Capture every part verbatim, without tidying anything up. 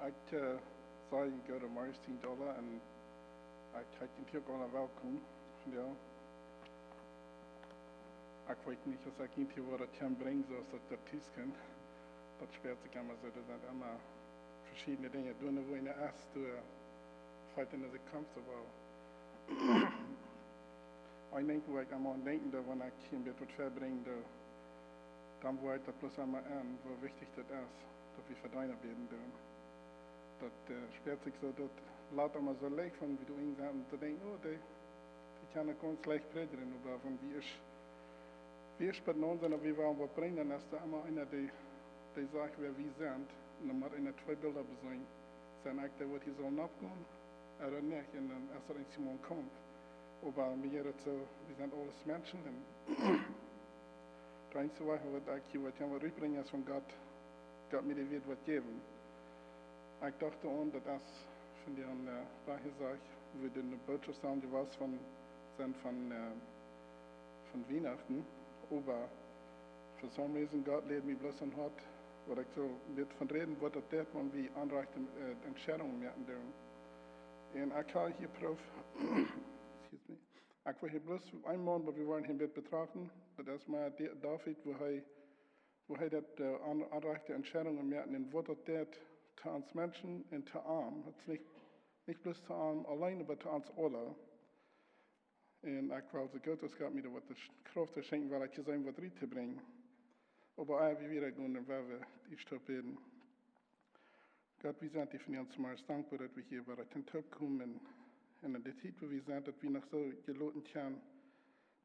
Ekj uh, saj een goode Morjes, Tien Dolla, un ekj heet junt uk aula welkom. Jo. Ekj weet nich aus ekj junt hia woa daut han brinj, soo aus daut daut tus kaun. Daut spält sikj emma soo, doa sent emma veschiedne Dinja. Doa, wua eena es, doa feelt eena sikj comfortable. Ekj denkj, wua ekj emma aun denkjen doo, wan ekj hia een bät waut vebrinj, doo, dan woa ekj daut bloos emma aun, woo wichtich daut es, daut wie fa eena bäden doonen. Daut uh, spält sikj soo, daut lat emma soo leicht von, wie doa eena sent, un to denkjen, oh, dee, dee kaun ekj gaunz leicht prädjen, oba wan wie es, wie es bie ons sent, un wie wellen waut brinjen, dan es doa emma eena, dee, dee sajcht, wäa wie sent, un dan mott eena twee Bilda beseenen. Sent ekj dee, waut hia saul nopp gonen, ooda nich, un dan es daut een Simon Kampf. Oba mie jeit daut soo, wie sent aules Menschen, un daut eensje, waut ekj hia waut, waut rutbrinj, es von Gott, Gott mie dee Wieed waut jäwen. Ekj docht aun, daut es von dee, uh, wua hee sajcht, wua de Bootschoft aun jewast von, sent von, uh, von Wienachten, oba for some reason, Gott leid mie bloos aun Hoat, waut ekj soo een bät von räden, waut daut deit, wan wie aunrajchte uh, Entscheidungen moaken doonen. Un ekj hab hia Proof, excuse me, ekj well hia bloos een Maun, waut wie wellen hia een bät betrachten, daut es mau David, woo hee, woo hee daut uh, aun, aunrajchte Entscheidungen moakt, un waut daut deit to ons Menschen un to am. Daut es nich, nich bloos to am auleen, oba to ons aula. Un ekj well soo goot aus Gott mie doa waut de Krauft to schenkjen, well ekj seenen waut ruttobrinjen. Oba ea wie wieda gonen, dan well wie ieescht toop bäden. Gott, wie sent die von ons meist dankboa, daut wie hia wieda kjennen toopkomen un, un enne Tiet, wua wie sent, daut wie noch soo jeloten kjennen,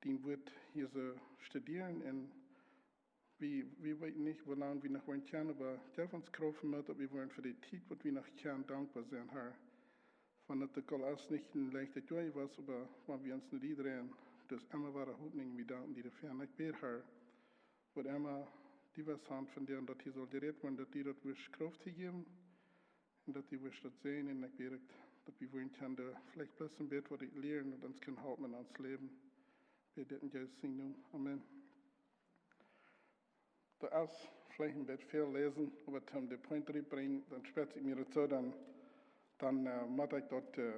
dien Wort hia soo studieren un wie, wie weeten nich, woo lang wie noch woaren kjennen, oba jeff ons Krauft un Moot, daut wie woaren fa dee Tiet, waut wie noch kjennen, dankboa sennen, Herr. Wan daut uk aul es nich een leichtet Joa jewast, oba wan wie ons no die dreien, daut es emma woare Hopninj, wie danken die doafäa. Un ekj bäd, Herr, waut emma du west han von die, daut hia saul jerät woaren, daut du daut wurscht Krauft jäwen un daut du wurscht daut seenen. Un ekj bäd uk, daut wie woaren kjennen doa veleicht bloos een bät waut lieren, waut ons kaun halpen en ons Läwen. Bäd dit en Jesus sienen Nomen. Amen. Daut es veleicht een bät väl läsen, oba om dän Punkt rutbrinjen, dan spält sikj mie daut soo, dan, dan uh, mott ekj daut uh,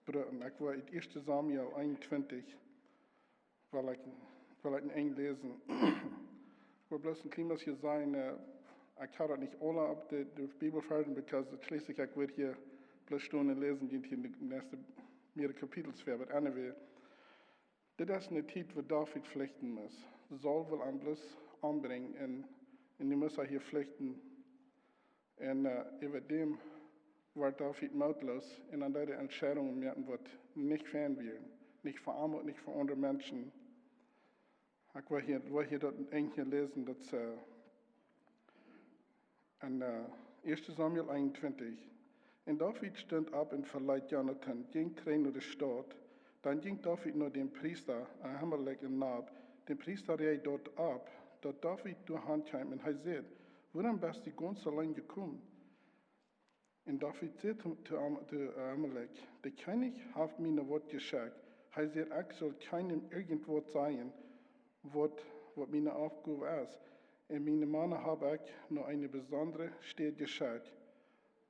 brucken. Ekj well ut ieeschte Samuel eenuntwintich, well ekj, well ekj een Enj läsen. Ekj well bloos een kjlien bät sajen, uh, ekj hab daut nich aula opp de, de Bibel verden, because daut schlieslich, ekj wudd hia bloos stonen un läsen, dee hia de näakjste mearere Kapitels ver, but anyway. Dit es eene Tiet, wua David flichten must. Saul well am bloos ombrinjen un, un nu must hee hia flichten. Un uh, äwa däm woat David mootloos un dan deed hee Entscheidungen moaken, waut nich fein wieren. Nich fa am, nich fa aundre Menschen. Ekj well hia, well hia daut Enj läsen, daut es uh, en uh, ieeschte Samuel eenuntwintich. Un David stunt opp un veleet Jonathan, jinkj trigj no de Staut. Dan jinkj David no dän Priesta, Ahimelech en Nob. Dän Priesta räajcht daut opp, daut David doa han kjeem, un hee säd: "Wuarom best du gaunz auleen jekomen?" Un David säd to, to Am-, to Ahimelech: "De Kjennich haft mie no waut jeschekjt. Hee säd, ekj saul kjeenem irjent waut sajen, waut, waut miene Oppgow es. Un miene Mana hab ekj no eene besondre Städ jeschekjt.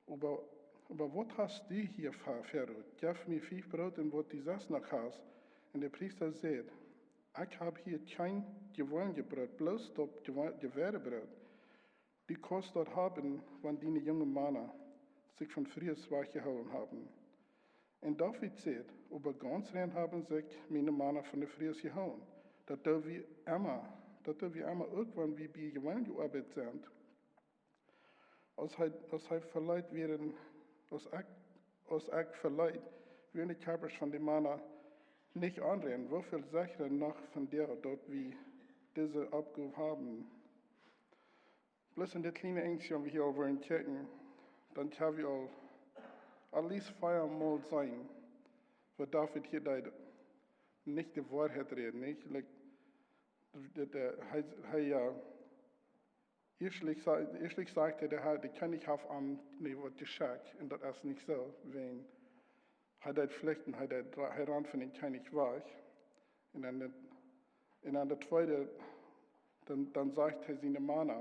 Oba, oba waut hast du hia fa, fa Rot? Jeff mie fief Broot un waut du sest noch hast." Un de Priesta säd: "Ekj hab hia kjeen jeweenlichet Broot, bloos daut jewe-, jewäade Broot. Du kaust daut haben, wan diene junge Mana sikj von Frues wajchjehoolen haben." Un David säd: "Oba gaunz rein haben sikj miene Mana von de Frues jehoolen. Daut doo wie emma, daut doo wie emma uk, wan wie bie jeweenelje Oabeit sent." Aus hee, aus hee veleet wieren, aus ekj, aus ekj veleet, wieren de Kjarpasch von de Mana nich onrein. Woo väl sechra noch vondoag, daut wie dise Oppgow haben. Bloos en dit kjliene Enjsje, wan wie hia aul woaren kjikjen, dan kjenn wie aul at least vea mol seenen, waut David hia deed, nich de Woarheit räden, nich? Like, daut, daut, uh, hee, hee, uh, ieeschtlich sa-, ieeschtlich sajcht hee, de Har, de Kjennich haft am nich waut jeschekjt, un daut es nich soo, wan hee deed flichten, hee deed ra-, hee rand von dän Kjennich wajch. Un dan de, un dan de tweede, dan, dan sajcht hee siene Mana,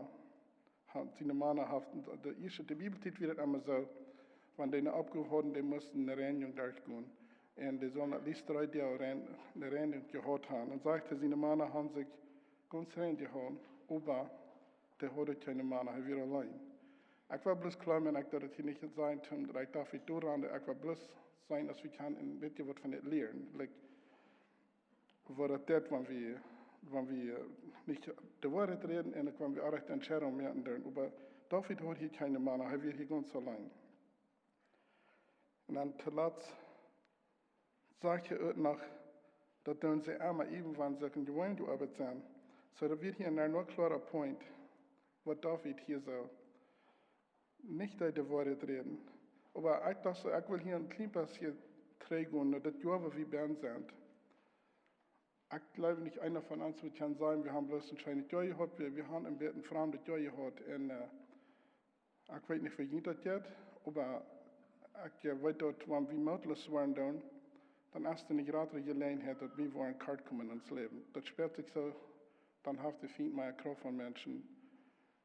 Siene Mana haft, de ieeschte, de Bibeltiet wia daut emma soo, wan dee ne Oppgow hauden, dee musten ne Reinjunk derchgonen. Un dee sullen at least dree Doag rein, ne Reinjunk jehaut haben. Un sajcht hee, siene Mana haben sikj gaunz rein jehaut, oba dee hauden kjeene Mana, hee wia auleen. Ekj wull bloos kloaren, ekj deed daut hia nich sennen, daut ekj doa wieda aunrand, ekj wull bloos seenen, aus wie kjennen een bät waut von dit lieren. Like, woo daut deit, wan wie, wan wie, äh, nich de Woarheit räden un wan wie orrajchte Entscheidungen moaken doonen. Oba David haud hia kjeene Mana, hee wia hia gaunz auleen. Un dan toolatst sajcht hee uk noch, daut doonen see emma, even wan see en jeweenelje Oabeit sent. Soo, daut wia hia een kloara Punkt, waut David hia soo nich de, de Woarheit räden. Oba ekj docht soo, ekj well hia een kjlien bät trigj gonen no daut Joa, wua wie benne sent. Ekj jleew nich, eena von ons woat kjennen sajen, wie haben bloos een scheenet Joa jehaut, wie, wie haben een bät een framdet Joa jehaut. Un, äh, ekj weet nich, woo junt daut jeit, oba ekj, äh, weet daut, wan wie mootloos woaren doonen, dan es doa eene jratre Jeläajenheit, daut wie woaren kort komen en ons Läwen. Daut spält sikj soo, dan haft de Fient mea Krauft aun Menschen.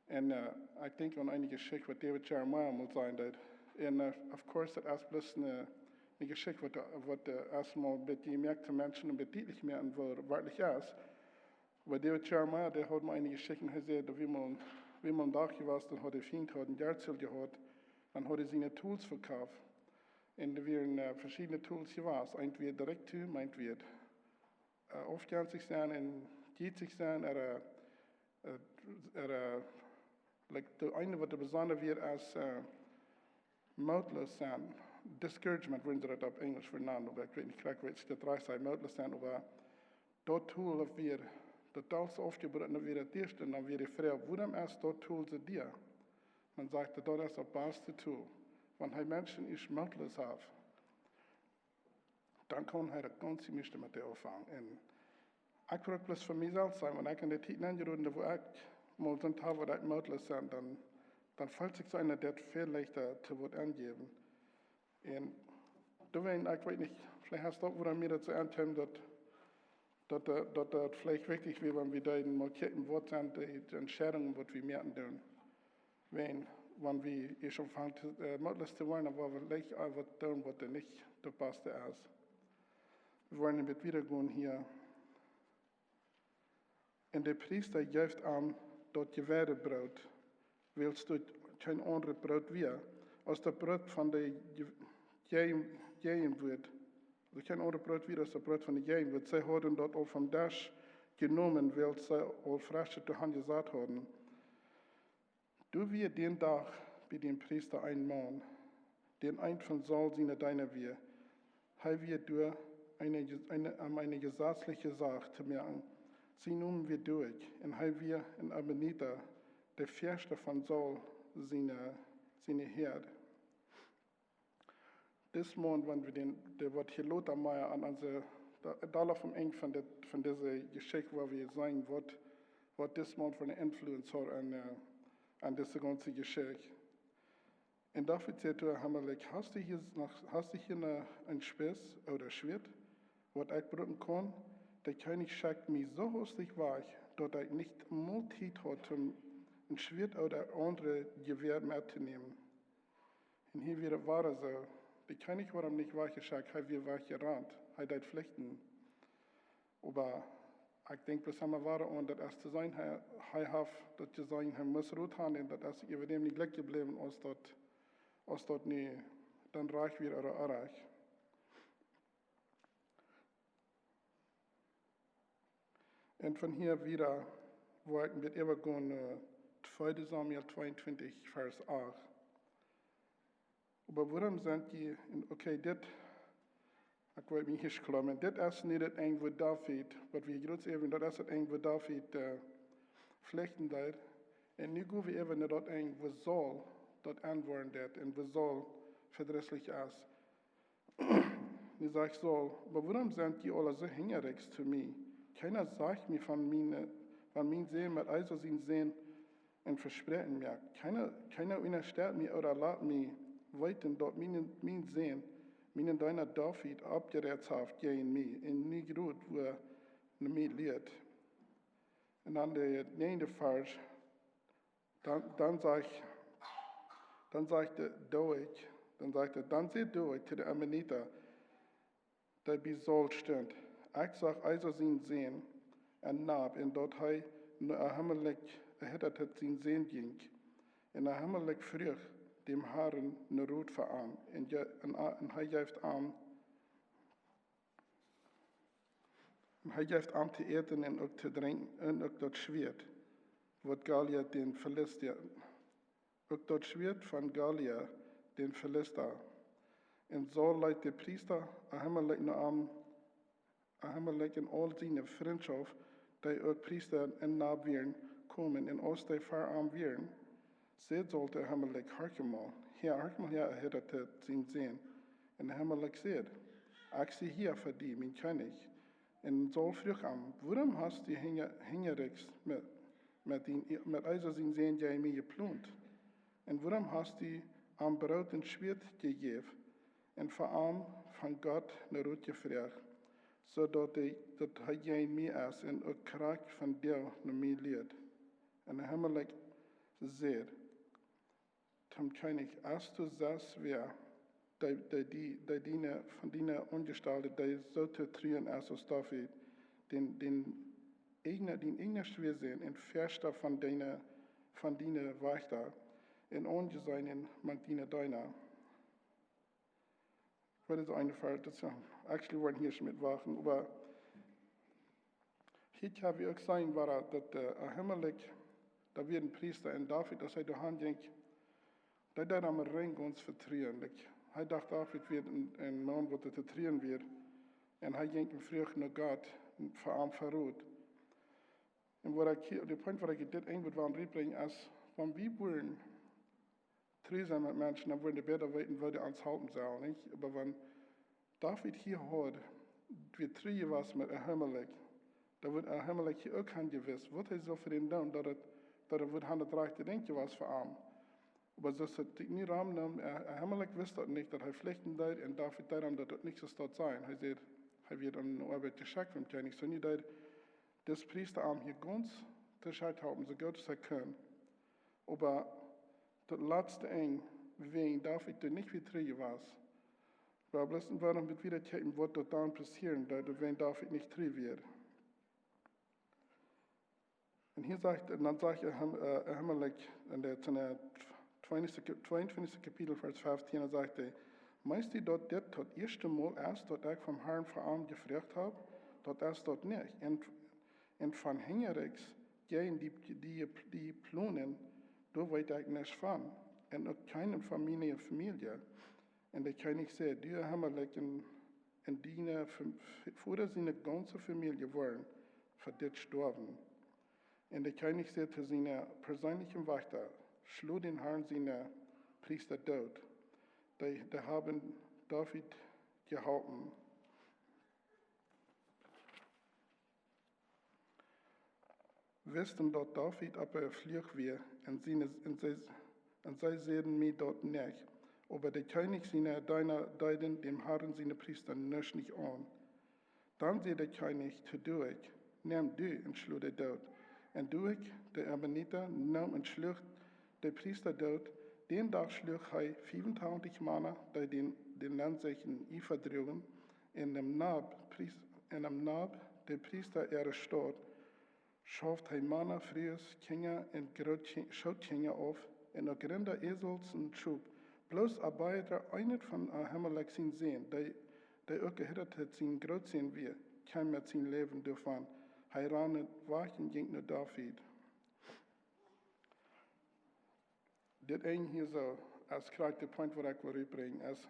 Un, äh, ekj denkj aun eene Jeschicht, waut David Jeremiah mol sajen deed. Un, äh, of course, daut es bloos eene, eene Jeschicht, waut, waut, äh, ieescht mol een bät jemoakt to Menschen een bät dietlich moakt, waut werkjlich es. Oba David Jeremiah, dee haud mol eene Jeschicht, un hee säd, daut wia mol, wia mol een Dach jewast, dan haud de Fient haud een Jahrzäl jehaut, dan haud hee siene Tools vekoft. Un doa wieren, äh, veschiedne Tools jewast. Eent wia direkt to, eent wia, äh, aufjenstich sennen un jietsich sennen, ooda, äh, ooda, äh, like, de eene, waut de besonda wia, es, äh, mootloos sennen. Discouragement, woo see daut opp Enjlisch nenen, oba ekj weet nich krakjt, woo ekj daut rajcht saj, mootloos sennen, oba daut Tool, daut wia, daut Tool es aufjebroaken, daut wia daut ieeschte, un dan wia de Froag, wuarom es daut Tool soo dea? Dan sajcht hee, daut es daut baste Tool. Wan hee Menschen ieescht mootloos haft, dan kaun hee daut gaunz mieeschte met dee aunfangen. Un ekj wull bloos fa mie selfst sajen, wan ekj en de Tiet aunjeroden, wua ekj mol soo haud, waut ekj mootloos sie, dan, dan feelt sikj soo eena daut väl leichta to waut aunjäwen. Un doawäajen, ekj weet nich, veleicht es daut, wuarom mie daut soo aunkjeem, daut, daut, äh, daut, daut veleicht wichtich wia, wan wie deeden mol kjikjen, waut sent de, de Entscheidungen, waut wie moaken doonen. Wan, wan wie ieescht aunfangen to, äh, mootloos to woaren, dan woa wie veleicht aul waut doonen, waut doa nich daut baste es. Wie woaren een bät wieda gonen hia. Un de Priesta jeef am daut jeweide Broot, wiels doa kjeen aundret Broot wia, aus daut Broot von de Je-, Je-, Jäajenwoat. Doa kjeen aundret Broot wia, aus daut Broot von de Jäajenwoat. See hauden daut aul vom Desch jenomen, wiels see aul Fresche doa aunjesat hauden. Doa wia dän Dach bie dän Priesta een Maun, dee eent von Saul siene Deena wia. Hee wia doa eene, eene, om eene jesatzliche Sach to moaken. Sien Nomen wia Doeg, un hee wia een Ammonita, de Väaschte von Saul siene, siene Häad. Dis Maun, wan wie dän, dee woat hia lota mea aun onse, da-, doa aul aum Enj von dit, von dise Jeschicht, wua wie seenen, waut, waut dis Maun fa een Influence haud aun, äh, aun dise gaunze Jeschicht. Un David säd to Ahimelech: "Hast du hia noch, hast du hia ne, een Spieß ooda Schwieet, waut ekj brucken kaun? De Kjennich schekjt mie soo hastich wajch, daut ekj nich mol Tiet haud, om een Schwieet ooda aundre Jewäa mettonämen." Un hia wia daut wada soo. De Kjennich haud am nich wajchjeschekjt, hee wia wajchjerant. Hee deed flichten. Oba ekj denkj bloos emma wada aun, daut es to seenen, hee, hee haft daut to seenen, hee must Rot haben, un daut es äwa däm nich jlikj jebläwen, aus daut, aus daut nu dan rajcht wia ooda orrajcht. Un von hia wieda woa ekj een bät äwagonen no, äh, twee Samuel tweeuntwintich, Varsch acht. Oba wuarom sent jie, un okay, dit, ekj well mie hia kloaren, dit es nu daut Enj, wua David, waut wie jrod äwen, daut es daut Enj, wua David, äh, flichten deed. Un nu go wie äwa no daut Enj, wua Saul daut aunwoaren deed un wua Saul vedrisslich es. Nu sajcht Saul: "Oba wuarom sent jie aula soo hinjarikjs to mie? Kjeena sajcht mie von miene, von mien Sän met Esau sien Sän een Vespräakjen moakt. Kjeena, kjeena unjasteit mie ooda lat mie weeten, daut mien, mien Sän, mien Deena David, oppjerätscht haft jäajen mie, un nu jrod wua no mie lieet." Un dan de näajende Varsch. Dan, dan säd, dan säd Doeg, dan säd hee, dan säd Doeg to de Ammonita, dee bie Saul stunt: Ekj sach Esa sien Sän en Nob, un daut hee no Ahimelech, Ahitub sien Sän, jinkj. Un Ahimelech fruach däm Harn no Rot fa am, un, je, un, un hee jeef am, un hee jeef am to äten un uk to drinkjen, un uk daut Schwieet, waut Goliat dän Filistia, uk daut Schwieet von Goliat dän Filistia. Un Saul leet de Priesta Ahimelech no am, Ahimelech un aul siene Frintschoft, dee uk Priesta en Nob wieren, komen, un aus dee ver am wieren, säd Saul to Ahimelech: Horch mol hia, horch mol hia, Ahitub sien Sän. Un Ahimelech säd: Ekj sie hia fa die, mien Kjennich. Un Saul fruach am: Wuarom hast du hinja-, hinjarichs met, met dien, met Esa sien Sän jäajen mie jeplont? Un wuarom hast du am Broot un Schwieet jejäft un fa am von Gott no Rot jefroacht, soo daut hee, daut hee jäajen mie es un uk krakjt vondoag no mie luat? Un Ahimelech säd toom Kjennich: Aus du sachst, wäa dee, dee, dee, dee diene, von diene Aunjestalde, dee soo to truen es aus David, dän, dän ieejnen, dien ieejnen Schwäajsän un Väastra von diene, von diene Wajchta, un aunjeseenen mank diene Deena. Waut es een Varsch, daut es, actually, wie woaren hia schmit wachten, oba hia kjenn wie uk seenen, woo daut, äh, Ahimelech, daut wia een Priesta, un David, aus hee doahan jinkj, dee deed am rein gaunz vetruen. Like, hee docht, David wia een, een Maun, waut to vetruen wia. Un hee jinkj un fruach no Gott, fa am Rot. Un waut ekj hia, de Punkt, waut ekj dit eejentlich well rutbrinjen, es, wan wie woaren tru sennen met Menschen, dan woaren dee bäta weeten, woo dee ons halpen sellen, nich? Oba wan David hia haud, wia tru jewast met Ahimelech, dan wudd Ahimelech hia uk han jewist, waut hee sull fa dän doonen, daut et, daut et wudd han daut rajchte Dinkj jewast fa am. Oba soo aus et nu rom neem, äh, Ahimelech wist daut nich, daut hee flichten deed, un David deed am daut uk nich soo stolt sennen. Hee säd, hee wia aun de Oabeit jeschekjt vom Kjennich. Soo nu deed dis Priesta am hia gaunz to Schutz hoolen, soo goot aus hee kunn. Oba daut latste Enj, wäajen David doa nich wia tru jewast. Oba bloos een Wuat, om wada to kjikjen, waut doa dan passieren deed, wäajen David nich tru wia. Un hia sajcht, un dan sajcht Ahim-, äh, Ahimelech en daut, äh, tweeuntwintichste Ka-, tweeuntwintichste Kapitel, Varsch fieftieen, dan sajcht hee: Meenst du, daut dit daut ieeschte Mol es, daut ekj vom Harn fa am jefroacht hab? Daut es daut nich. Un, un von hinjarichs jäajen die, die, die plonen, doa weet ekj nuscht von. Un uk kjeenen von miene Famielje. Un de Kjennich säd: Du, Ahimelech, un, un diene Fam-, Voda siene gaunze Famielje woaren fa dit stoawen. Un de Kjennich säd to siene perseenelje Wajchta: Schloot dän Harn siene Priesta doot. Dee, dee haben David jeholpen. Wisten, daut David opp de Flucht wia, un siene, un see, un see säden mie daut nich. Oba de Kjennich siene Deena deeden däm Harn siene Priesta nuscht nich aun. Dan säd de Kjennich to Doeg: Nemm du un schloa dee doot. Un Doeg, de Ammonita, neem un schloag de Priesta doot. Dän Dach schloag hee fiewentachentich Mana, dee dän, dän Nennensechten Ephod druagen, un em Nob, Pries-, un em Nob, de Priesta äare Staut, schauft hee Mana, Frues, Kjinja un Grootkji-, Schootkjinja auf, un uk Rinda, Äsels un Schop. Bloos Abiejer, eena von Ahimelech sien Sän, dee, dee uk Ahitub sien Grootsän wia, kjeem met sien Läwen doavon. Hee rand wajch un jinkj no David. Dit Enj hia soo, es krakjt de Punkt, waut ekj well rutbrinjen, es,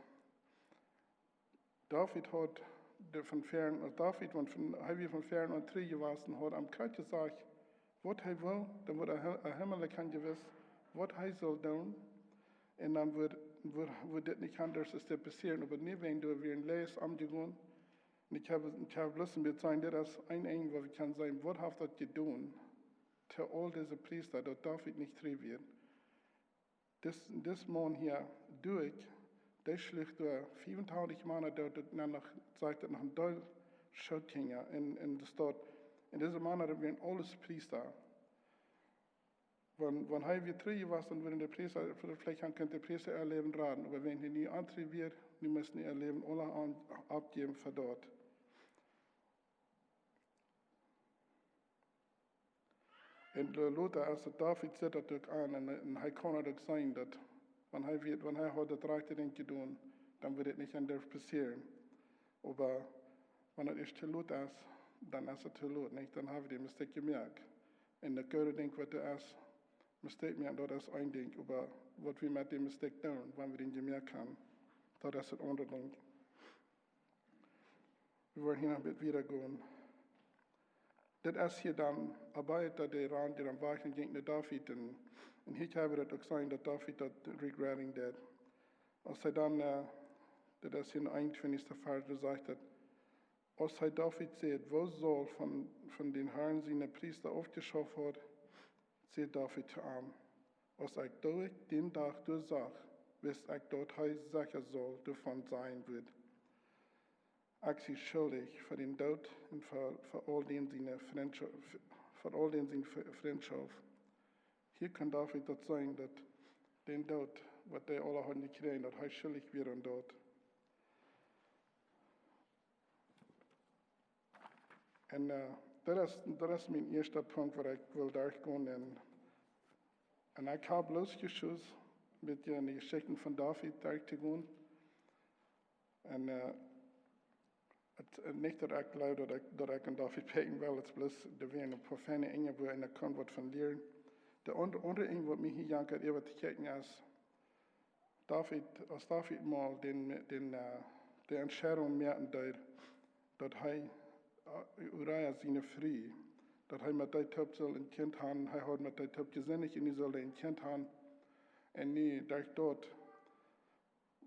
David haud de von väaren, aus David, wan von, hee wia von väaren aun tru jewast, haud am krakjt jesajcht, waut hee wull, dan wudd Ahi-, Ahimelech han jewist, waut hee sull doonen. Un dan wudd, wudd, wudd dit nich aundasch es dit passieren, oba nu, wäajen doa wia een Läs aunjegonen. Un ekj hab, ekj hab bloos een bät jeseenen, dit es een Enj, wua wie kjennen seenen, waut haft daut jedonen to aul dise Priesta, daut David nich tru wia. Dis, dis Maun hia, Doeg, dee schloag doa fiewentachentich Mana doot, un dan noch, sajcht et, noch een Deel Schootkjinja en, en de Staut. Un dise Mana, dee wieren aules Priesta. Wan, wan hee wia tru jewast, dan wudden de Priesta, veleicht haud kunt de Priesta äa Läwen raden, oba wan hee nu ontru wia, nu musten äa Läwen aula aun, aufjäwen fa daut. Un, äh, lota, aus daut David sitt daut uk aun, un, un hee kaun daut uk seenen, daut wan hee wia, wan hee haud daut rajchte Dinkj jedonen, dan wudd daut nich aundasch passieren. Oba wan et ieescht too lot es, dan es et too lot, nich? Dan hab wie dän Mistake jemoakt. Un daut goode Dinkj waut doa es, Mistake moaken, daut es een Dinkj, oba waut wie met dän Mistake doonen, wan wie dän jemoakt haben, daut es daut aundre Dinkj. Wie woaren hia noch een bät wieda gonen. Dit es hia dan Abiatar, dee rand hia aum Wajch un jinkj no David. Un, un hia kjenn wie daut uk seenen, daut David daut regretting deed. Aus hee dan, äh, dit es hia em eenuntwintichsten Varsch, doa sajcht et: Aus hee David säd: Woo Saul von, von dän Harn siene Priesta aufjeschauft haud, säd David to am: Aus ekj David dän Dach doa sach, wist ekj, daut hee secha Saul doavon sajen wudd. Ekj sie schuldich fa dän Doot un fa, fa aul dän siene Frintschoft, fa aul dän siene Fr-, Frintschoft. Hia kaun David daut seenen, daut dän Doot, waut dee aula hauden jekjräajen, daut hee schuldich wia aun daut. Un, äh, daut es, daut es mien ieeschte Punkt, waut ekj well derchgonen. Un, un ekj hab bloos jeschoost, met de Jeschichten von David derchtogonen. Un, äh, et, äh, nich daut ekj jleew daut ekj, daut ekj aun David pekjen well, et es bloos, doa wieren een poa feine Dinja, wua eena kaun waut von lieren. De aundre, aundre Dinj, waut mie hia jankat äwa to kjikjen es, David, aus David mol dän, dän, äh, de Entscheidunk moaken deed, daut hee, äh, Uria siene Fru, daut hee met dee toop sull een Kjint haben, hee haud met dee toop jesindicht un dee sull een Kjint haben. Un nu, derch daut,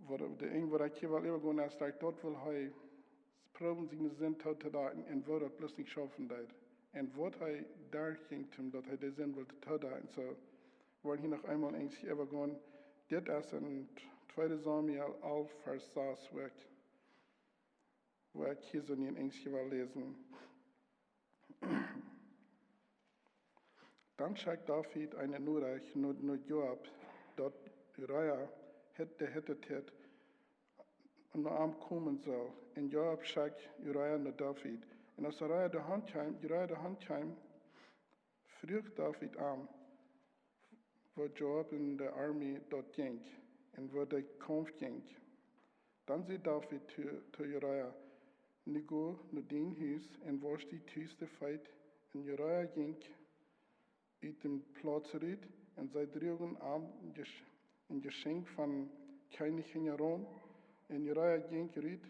waut, de Dinj, waut ekj hia well äwagonen, es, derch daut well hee proowen siene Sind toodedakjen un woo daut bloos nich schaufen deed. Un waut hee derchjinkj, om daut hee de Sind wull toodedakjen. Soo, woaren hia noch eemol eent äwagonen. Dit es en tweede Samuel alf, Varsch sas, wua ekj, wua ekj hia soo nu eent well läsen. Dan schekjt David eene Norecht no, no Joab, daut Uria, Hit-, de Hittite, no am komen sull. Un Joab schekjt Uria no David. Un aus Uria doahan kjeem, Uria doahan kjeem, fruach David am, woo Joab un de Armee daut jinkj, un woo de Kaumf jinkj. Dan säd David to, to Uria: Nu go no dien Hus un wausch die tus de Feet. Un Uria jinkj ut dän Plauz rut, un see druagen am Jesch-, een Jeschenkj von Kjennich hinjaraun. Un Uria jinkj rut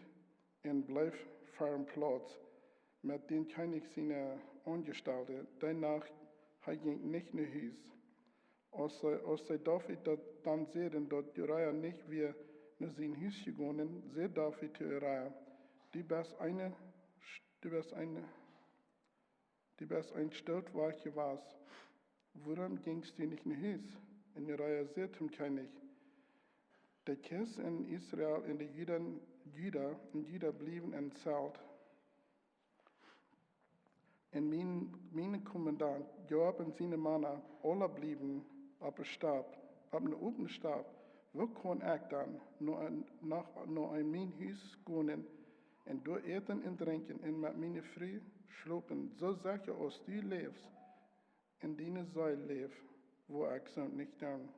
un bleef ver dän Plauz met dän Kjennich siene Aunjestalde. Dee Nacht, hee jinkj nich no Hus. Aus see, aus see David daut dan säden, daut Uria nich wia no sien Hus jegonen, säd David to Uria: Du best eene, du best eene, du best een Stoot wajch jewast. Wuarom jinkjst du nich no Hus? Un Uria säd tom Kjennich: De Kjist en Israel un de Juden, Juda, un Juda bliewen em Zelt. Un mien, mien Kommandant, Joab un siene Mana, aula bliewen opp de Stap, opp ne opne Stap. Woo kaun ekj dan no een, no, no een mien Hus gonen un doa äten un drinkjen un met miene Fru schlopen? Soo secha aus du läfst un diene Seel läft, woa ekj soont nich doonen.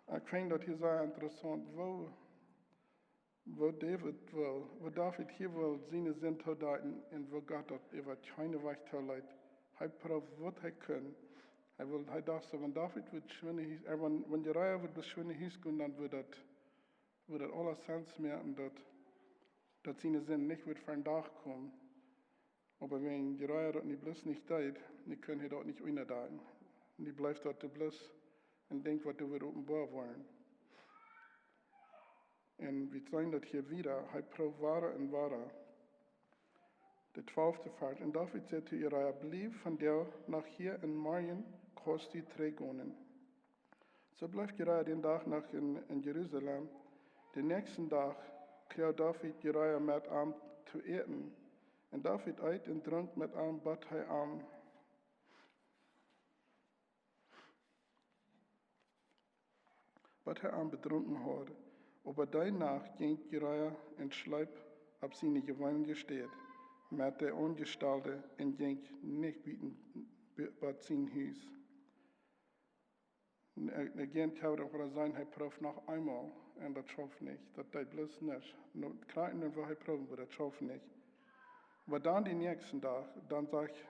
Ekj finj daut hia sea interessaunt, woo, woo David well, woo David hia well siene Sind toodakjen un woo Gott daut äwa kjeenen Wajch tooleet. Hee proowd waut hee kunn. Hee well, hee docht soo, wan David wudd schwind no Hus, äh, wan, wan Uria wudd bloos schwind no Hus gonen, dan wudd daut, wudd daut aules Sinn moaken, daut, daut siene Sind nich wudd ver dän Dach komen. Oba wan Uria daut nu bloos nich deed, dan kunn hee daut nich unjadakjen. Nu bleef daut doa bloos een Dinkj waut doa wudd openboa woaren. Un wie seenen daut hia wada, hee proowd wada un wada. De twalfte Varsch. Un David säd to Uria: Bliew vondoag Nacht hia un morjen kaust du trigjgonen. Soo bleef Uria dän Dach noch en, en Jerusalem. Dän näakjsten Dach kjrieech David Uria met am to äten. Un David eet un drunk met am, bat hee am, bat hee am bedrunken haud. Oba dee Nacht jinkj Uriah un schleep opp siene jeweenelje Städ met de Aunjestalde un jinkj nich buten, bat sien Hus. Again, Kjauwdach, waut hee säd, hee proowd noch eemol un daut schauft nich. Daut deed bloos nuscht. Nu, krakjt nu, waut hee proowd, oba daut schauft nich. Oba dan dän näakjsten Dach, dan sajcht,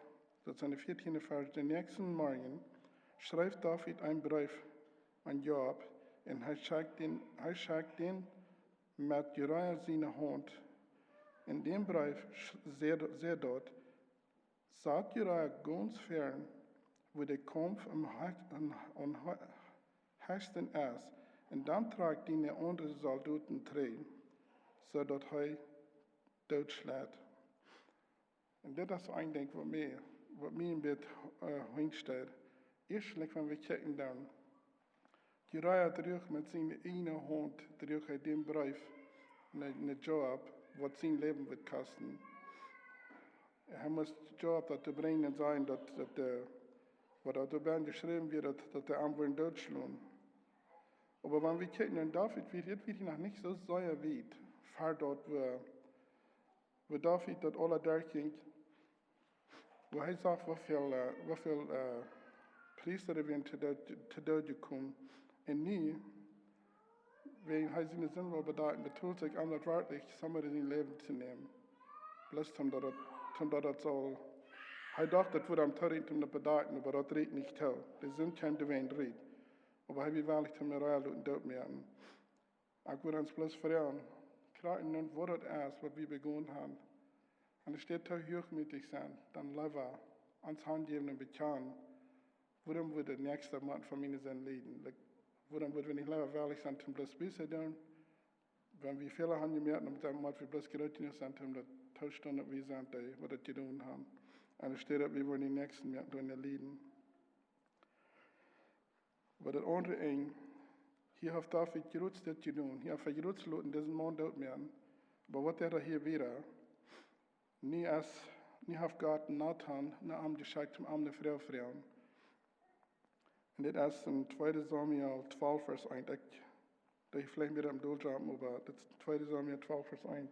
daut es en dän vieetieenden Varsch, dän näakjsten Morjen schreef David eenen Breef aun Joab un hee schekjt dän, hee schekjt dän met Uriah siene Haunt. En dän Breef säd, säd daut: Sat Uriah gaunz fern, wua de Kaumf aum, aum, aum hechsten es, un dan trakj diene aundre Soldoten trigj, soo daut hee doot schleit. Un dit es een Dinkj, waut mie, waut mie een bät, äh, hinjsteit. Ieeschtlich, wan wie kjikjen dan, Uriah druach met siene ieejne Haunt, druach hee dän Breef no, no Joab, waut sien Läwen wudd kosten. Hee must Joab daut too brinjen un sajen, daut, daut, äh, waut doa doabie jeschräwen wia, daut, daut dee am wudden dootschlonen. Oba wan wie kjikjen no David, wia, wia hee noch nich soo sea wiet ver daut, wua, wua David daut aula derchjinkj, wua hee sach, woo väl, äh, woo väl, äh, Priesta doa wieren to Doot, to Doot jekomen. Un nu, wan hee siene Sind well bedakjen, betolt sikj am daut werkjlich, somebody sien Läwen to nämen. Bloos om daut, om daut daut saul, hee docht, daut wudd am too rieekjen, om daut bedakjen, oba daut rieekjt nich too. De Sind kjeem doawäajen rut. Oba hee wia wellich, am Uriah loten dootmoaken. Ekj wudd ons bloos froagen, krakjt nu, waut daut es, waut wie begonen haben. Enne Städ too huachmootich sennen, dan leewa ons hanjäwen un bekjanen, wuarom wudd de Näakjsta motten von miene Sind lieden? Like, wuarom wudd wie nich leewa wellich sennen, om bloos Buße doonen? Wan wie Fäla haben jemoakt, dan motten wie bloos groot jenuach sennen, om daut toostonen, daut wie sent dee, waut daut jedonen haben. Enne Städ, daut wie wudden dän Näakjsten moaken, doonen lieden. Oba daut aundre Enj, hia haft David jrod dit jedonen. Hia haft hee jrod loten disen Maun dootmoaken. Oba waut deed hee hia wieda? Nu es, nu haft Gott Natan no am jeschekjt, om am eene Fru to froagen. Un dit es en tweede Samuel twalf, Varsch eent. Ekj, daut jie veleicht wada aum dooljumpen, oba dit es tweede Samuel twalf, Varsch eent.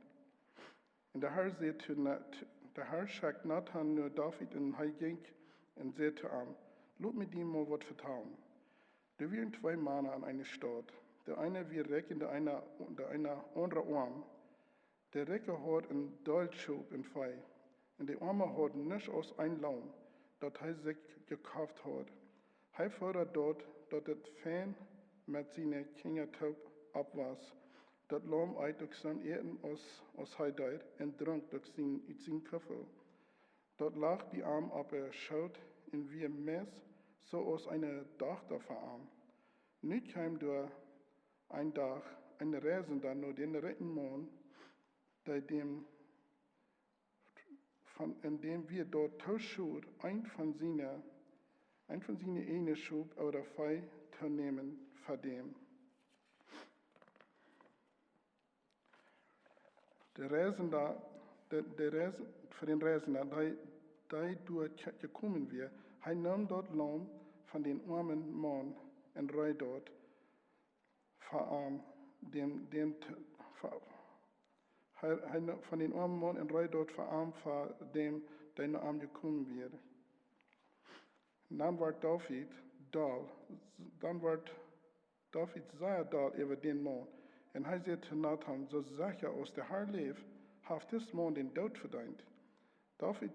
Un de Herr säd to Na-, to, de Herr schekjt Natan no David un hee jinkj un säd to am: Lot mie die mol waut vetalen. Doa wieren twee Mana en eene Staut. De eena wia rikj un de eena, de eena aundra oam. De rikja haud een Deel Schop un Vee, un de oama haud nuscht aus een Laum, daut hee sikj jekoft haud. Hee foodad daut, daut et fein met siene Kjinja toop oppwos. Daut Laum eet uk sien Äten aus, aus hee deed, un drunk uk sien, ut sien Kuffel. Daut lach bie am opp dän Schoot un wia meist soo aus eene Dochta fa am. Nu kjeem doa een Dach een Reisenda no dän rikjen Maun, dee däm von, un däm wia daut too schod, eent von siene, eent von siene ieejne Schop ooda Vee to nämen fa däm. De Reisenda, de, de Reis-, fa dän Reisenda, dee, dee doa je-, jekomen wia, hee neem daut Laum von dän oamen Maun un reed daut fa am, däm, däm t-, fa, hee, hee ne-, von dän oamen Maun un reed daut fa am, fa däm, dee no am jekomen wia. Dan wort David doll, dan wort David sea doll äwa dän Maun. Un hee säd to Natan: Soo secha aus de Herr läft, haft dis Maun dän Doot vedeent. David,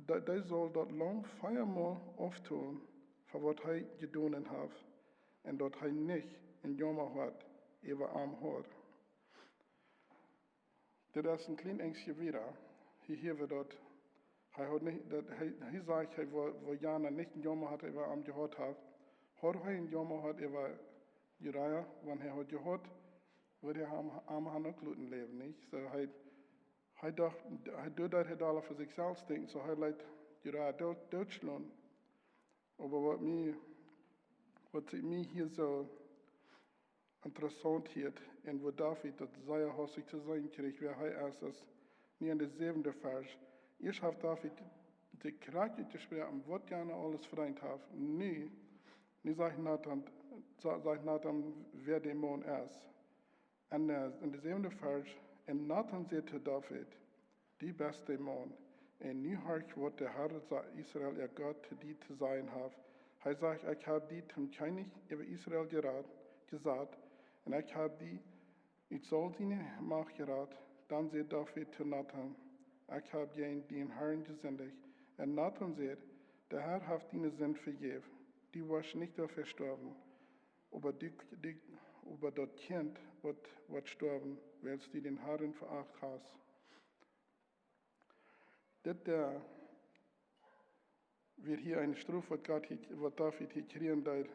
dee, dee saul daut Laum veamol auftolen fa waut hee jedonen haft, un daut hee nich een Jauma Hoat äwa am haud. Dit es een kjlien Enjstje wieda. Hia, hia wia daut, hee haud nich, daut, hee, hee sajcht, hee wull, wull jearn nich een Jauma Hoat äwa am jehaut haben. Haud hee een Jauma Hoat äwa Uriah, wan hee haud jehaut, wudd hee am, am han uk loten läwen, nich? Soo, hee, hee docht, hee deed daut, hee deed aules fa sikj selfst denkjen, soo hee leet Uriah doot, dootschlonen. Oba waut mie, waut sikj mie hia soo interessaunt hieet, un woo David daut sea haustich to seenen kjrieech, wäa hee es, es nu en dän säwenden Varsch. Ieescht haft David de Kjrakjt utjesproaken, waut hee aules vedeent haft. Nu, nu sajcht Natan, sa-, sajcht Nathan, wäa de Maun es. En, äh, en de säwende Varsch: Un Nathan säd to David: Du best de Maun. Un nu horch, waut de Herr, Israel äa Gott, to die to sajen haft. Hee sajcht: Ekj hab die toom Kjennich äwa Israel jerat, jesat, un ekj hab die ut Saul siene Macht jerat. Dan säd David to Nathan: Ekj hab jäajen dän Herrn jesindicht. Un Nathan säd: De Herr haft diene Sind vejäft. Du woascht nich doafäa stoawen. Oba du, du, oba daut Kjint woat, woat stoawen, wiels du dän Herrn veacht hast. Dit, äh, wia hia eene Strof, waut Gott hia, waut David hia kjrieen deed.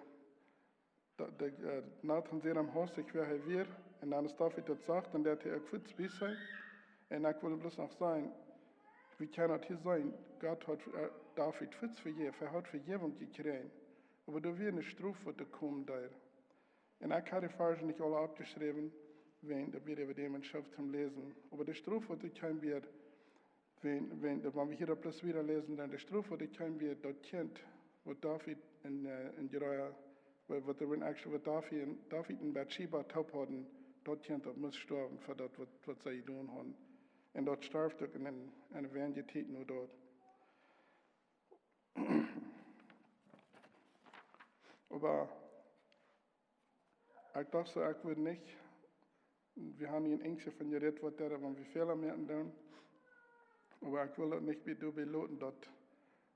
Da-, de, äh, Nathan säd am hastich, wäa hee wia, un dan aus David daut sach, dan deed hee uk fuaz bie sennen. Un ekj well bloos noch sajen, wie kjennen daut hia seenen, Gott haud, äh, David fuaz vejäft, hee haud Vejäwunk jekjräajen. Oba doa wia eene Strof, waut doa komen deed. Un ekj hab de Varschen nich aula oppjeschräwen, wiels daut wia äwa däm en Schrift toom läsen. Oba de Strof, waut doa kjeem, wia, wiels, wiels, daut, wan wie hia opp bloos wieda läsen, dan de Strof, waut doa kjeem, wia daut Kjint, waut David en, äh, en Jeria, waut, waut doa en actually, waut David en, David en Bathsheba toop hauden, daut Kjint, daut must stoawen fa daut, waut, waut see jedonen hauden. Un daut storf uk en, en, en weinje Tiet no doa. Oba ekj docht soo, ekj wudd nich, wie haben hia en Enjstje von jerät, waut daut, wan wie Fäla moaken doonen. Oba ekj well daut nich bie doabie loten, daut,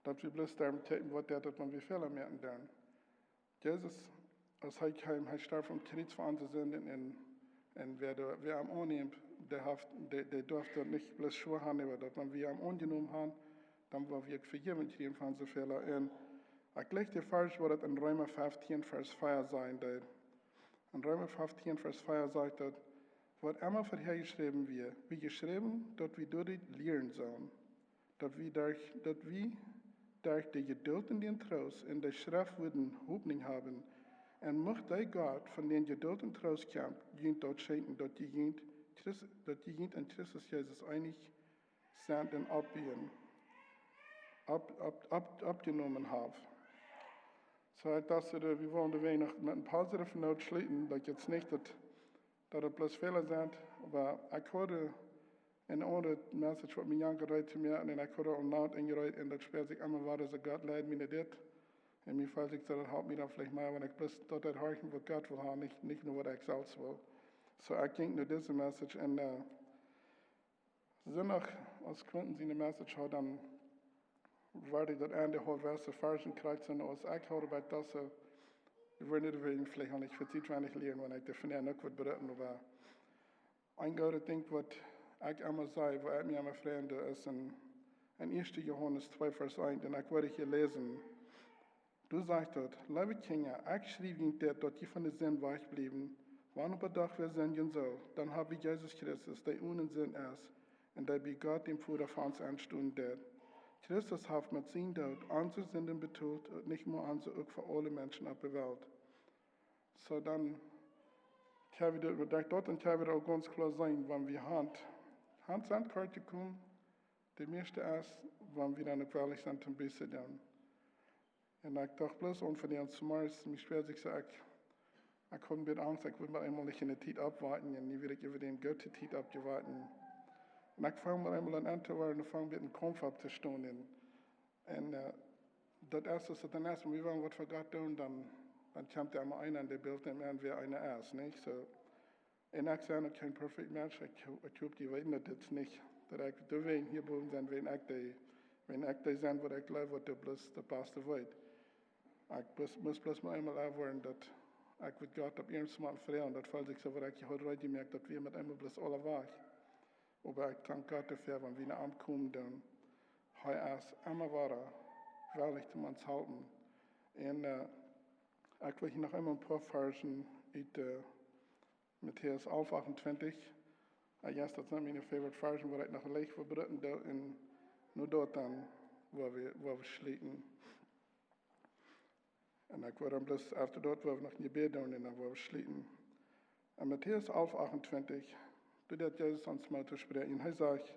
daut wie bloos doarom kjikjen, waut daut, wan wie Fäla moaken doonen. Jesus, aus hee kjeem, hee storf aum Kjriez fa onse Sinden un, un wäa doa, wäa am aunnemt, dee haft, dee, dee darf daut nich bloos schwoa haben, oba daut, wan wie am aunjenomen haben, dan woa wie uk Vejäwunk kjrieen von onse Fäla. Un ekj läs de Varsch, waut daut en Reema feftieen, Varsch vea sajen deed. En Reema feftieen, Varsch vea sajcht daut: Waut emma verhäa jeschräwen wia, wia jeschräwen, daut wie doaderch lieren sellen, daut wie derch, daut wie derch de Jeduld un dän Troost en de Schreft wudden Hopninj haben. Un mucht dee Gott, von dän Jeduld un Troost kjemt, junt daut schenkjen, daut jie junt Christ-, daut jie junt en Christus Jesus eenich sent un oppbuen, opp-, opp-, opp-, oppjenomen haben. Soo, ekj docht, äh, wie wellen de Wäaj noch met eene positive Note schluten, daut jetzt nich daut, daut et bloos Fäla sent, oba ekj hieed eene aundre Message, waut mien Jung jerät to mie, un ekj hieed aul Nacht enjerät, un daut spieet sikj emma wada, soo Gott leid mie no dit. Un mie felt sikj soo, daut halpt mie dan veleicht mea, wan ekj bloos daut horchen, waut Gott well haben, nich, nich no waut ekj selfst well. Soo, ekj jinkj no dise Message un, äh, Sindach, aus Quentin siene Message haud, dan wort ekj daut Enj haud, wia de Varschen krakjt soo aus ekj haud bie daut, wie wudden doawäajen veleicht uk nich fa Tiet weinich lieren, wan ekj doa vondoag uk waut bereden, oba een grootet Dinkj, waut ekj emma saj, wua ekj mie emma frei doo, es en, en ieeschte Johanes twee, Varsch eent, un ekj woa hia läsen. Doa sajcht daut: Leewe Kjinja, ekj schriew junt dit, daut jie von de Sind wajchbliewen. Wan oba doch wäa sindjen sull, dan hab wie Jesus Christus, dee one Sind es, un dee bie Gott, däm Voda, fa ons enstonen deit. Christus haft met sienen Doot onse Sinden betolt, un nich mau onse, uk fa aule Menschen opp de Welt. Soo dan, kjenn wie daut, daut, daut, dan kjenn wie uk gaunz kloa seenen, wan wie han, han sent kort jekomen, de mieeschte es, wan wie dan uk wellich sent toom Buße doonen. Un ekj docht bloos aun vondoag zemorjes, mie spieet sikj soo, ekj, ekj haud een bät Angst, ekj wull mau eemol nich enne Tiet oppwaken, un nu wudd ekj äwa dee goode Tiet oppjewaken. Un ekj fang mau eemol aun to woaren, fang met een Kaumf opptostonen. Un, un, äh, daut es, aus daut dan es, wan wie wellen waut fa Gott doonen, dan, dan kjemt doa emma eena en daut Bilt, dee mea wäa eena es, nich? Soo, un ekj sie uk kjeen perfect Mensch, ekj, ekj hop, jie weeten daut dit nich, daut ekj doawäajen hia bowen sie, wäajen ekj dee, wäajen ekj dee sie, waut ekj jleew, waut doa bloos daut baste weet. Ekj bloos, must bloos mau eemol erwoaren, daut ekj wudd Gott opp iernst mau froagen, daut felt sikj soo, waut ekj haud reed jemoakt, daut wie met eemol bloos aula wajch. Oba ekj dank Gott doafäa, wan wie no am komen, dan hee es emma wada wellich toom ons halpen. Un, äh, ekj well hia noch eemol een poa Varschen ut, äh, Matäus alf achtuntwintich. I guess daut sent miene favorite Varschen, waut ekj noch leicht woa bereden doo, un no daut dan woa wie, woa wie schluten. Un ekj wudd dan bloos, after daut woa wie noch een Jebäd doonen, un dan woa wie schluten. En Matäus alf achtuntwintich, doa deit Jesus ons mau toospräakjen. Hee sajcht: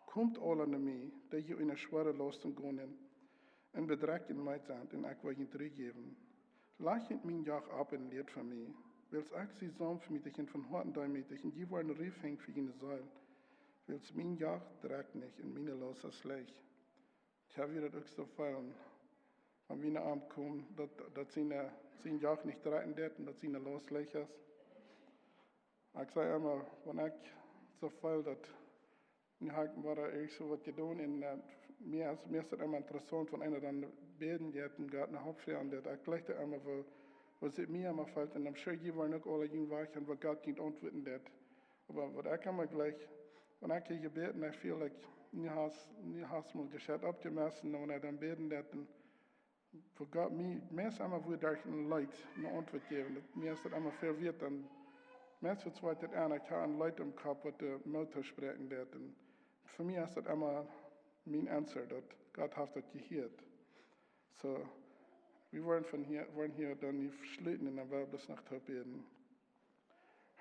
Komt aula no mie, dee jie unja schwoare Lausten gonen un bedrekjt un meed sent, un ekj woa junt Ru jäwen. Lajcht mien Joch opp un lieet von mie, wiels ekj sie saunftmootich un von Hoaten deemootich, un jie woaren Ru finjen fa june Seel. Wiels mien Joch drekjt nich un miene Laust es leicht. Ekj hab wada daut uk soo feelen, wan wie no am komen, daut, daut sien, sien Joch nich drekjen deit un daut siene Laust leicht es. Ekj saj emma, wan ekj soo feel daut, nu hab ekj wada irjent soo waut jedonen un, äh, mie es, mie es daut emma interessaunt, wan eena dan bäden deit un Gott no Help froagen deit. Ekj jleich emma, woo, woo sikj mie emma felt, un I'm sure jie woaren uk aule jun Wajch han, woo Gott junt auntwuaden deit. Oba waut ekj emma jleich, wan ekj hia jebäden, I feel like, nu hast, nu hast mol Jescheit oppjemossen, un wan hee dan bäden deit, dan, fa Gott, mie, mie es emma woo derch een Leet ne Auntwuat jäwen. Daut, mie es daut emma väl wieet, dan meist verzweift daut aun, ekj hab een Leet em Kopp, waut de Moot toospräakjen deit. Un fa mie es daut emma mien Answer, daut Gott haft daut jehieet. So, wie woaren von hia, woaren hia dan nu schluten un dan woa wie bloos noch toop bäden.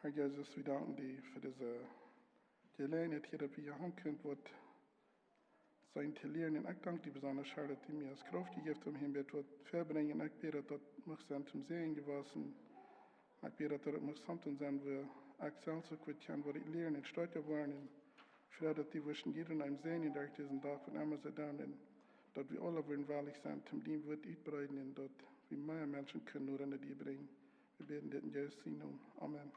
Herr Jesus, wie danken die fa dise Jeläajenheit hia, daut wie hia han kunnen, waut sennen to lieren. Un ekj dank die besonda, Herr, daut du mie hast Krauft jejäft, om hia waut väabrinjen. Ekj bäd, daut daut mucht sennen toom Säajen jewast. Ekj bäd, daut daut mucht something sennen, wua ekj selfst uk waut kaun, waut ekj lieren un stoakja woaren. Un Herr, daut du wurscht jieda eenen säajnen derch disen Dach, waut emma see doonen. Un daut wie aule wudden wellich sennen, om dien Wuat utbreeden un daut wie mea Menschen kunnen no die brinjen. Wie bäden dit en Jesus sienen Nomen. Amen.